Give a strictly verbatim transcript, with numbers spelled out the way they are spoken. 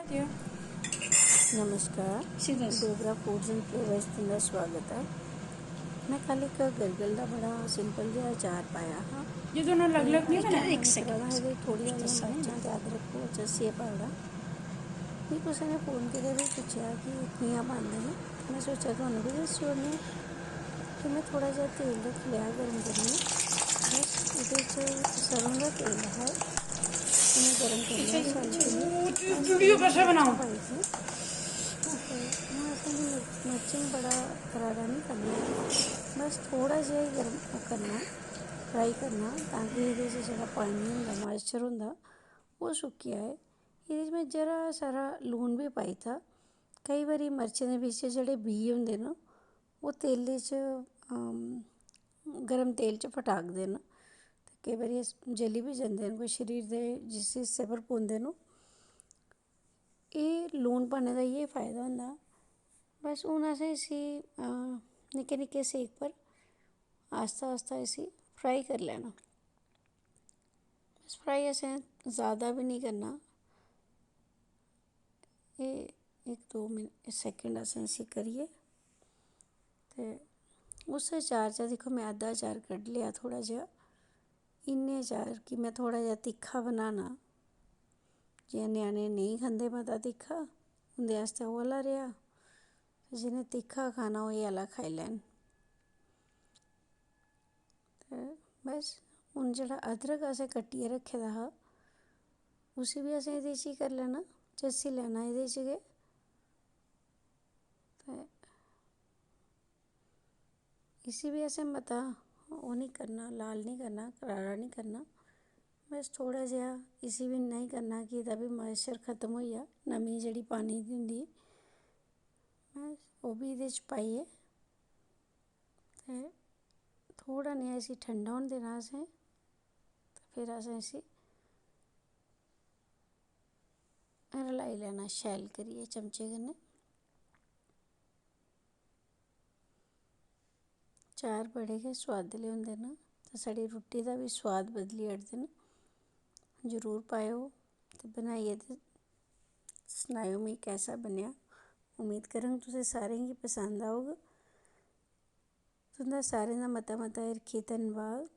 नमस्कार, Dogra foods and flavours तुं'दा स्वागत ऐ। में कल इक गरगल दा बड़ा सिंपल जेहा अचार पाया हा। जे दोनों अलग-अलग निं बनाए? इक second। थोह्ड़ी हारी मर्चां ते अदरक चस्सियै पाई ओड़ां। मिगी कुसै ने फोन करियै बी पुच्छेआ कि कि'यां पांदे न, में सोचेआ तुहानू बी दस्सी ओड़नी आं। कि में थोह्ड़ा जेहा तेल रक्खी लेआ गर्म करने, बस एह्दे च सरेआं दा तेल हा, इ'यां गर्म करी लेआ शैल करियै। वीडियो कैसे बनाऊं? पाई दी। ते हून असें मर्चें गी बड़ा करारा निं करना, बस थोह्ड़ा जेहा ही गर्म करना, फ्राई करना, तां कि एह्दे च जेह्ड़ा पानी होंदा, मॉइस्चर होंदा, ओह् सुक्की जाए। एह्दे च में जरा सारा लून बी पाई दित्ता। केईं बारी मर्चें दे बिच्च जेह्ड़े बीऽ होंदे न, ओह् तेलै च, गर्म तेल च फटाकदे न ते केईं बारी अस जली बी जंदे न, कोई शरीर दे जिस हिस्से पर पौंदे न। एह् लून पाने दा इ'यै फायदा होंदा। बस हून असें इसी निक्के निक्के सेक पर आस्ता आस्ता इसी फ्राई करी लैना। बस फ्राई असें जैदा बी निं करना। एह् इक दो मिन-, second असें इसी करियै ते उस्सै अचार चा दिक्खो, में अद्धा अचार कड्ढी लेआ थोह्ड़ा जेहा। इन्ने अचार कि में थोह्ड़ा जेहा तिक्खा बनाना, जि'यां ञ्याणे नेईं खंदे मता तिक्खा, उं'दे आस्तै ओह् आह्ला रेहा। जि'नें तिक्खा खाना, ओह् एह् आह्ला खाई लैन। ते बस, हून जेह्ड़ा अदरक असें कट्टियै रक्खे दा हा, उसी बी असें एह्दे च गै करी लैना, चस्सी लैना एह्दे च गै। ते इसी बी असें मता ओह् निं करना, लाल निं करना, करारा निं करना। बस थोह्ड़ा जेहा इसी बी इन्ना गै करना कि एह्दा बी मॉइस्चर खत्म होई जा, नमी जेह्ड़ी पानी दी होंदी, बस ओह् बी एह्दे च पाइयै ते थोह्ड़ा नेहा इसी ठंडा होन देना असें। ते फिर असें इसी रलाई लैना शैल करियै चमचे कन्नै। चार बड़े गै सोआदले होंदे न ते साढ़ी रुट्टी दा बी सोआद बदली ओड़दे न। जरूर पाएओ ते बनाइयै ते सनाएओ मिगी कैसा बनेआ। उम्मीद करङ तुसें सारें गी पसंद औग। तुं'दा सारें दा मता मता हिरखी धन्नबाद।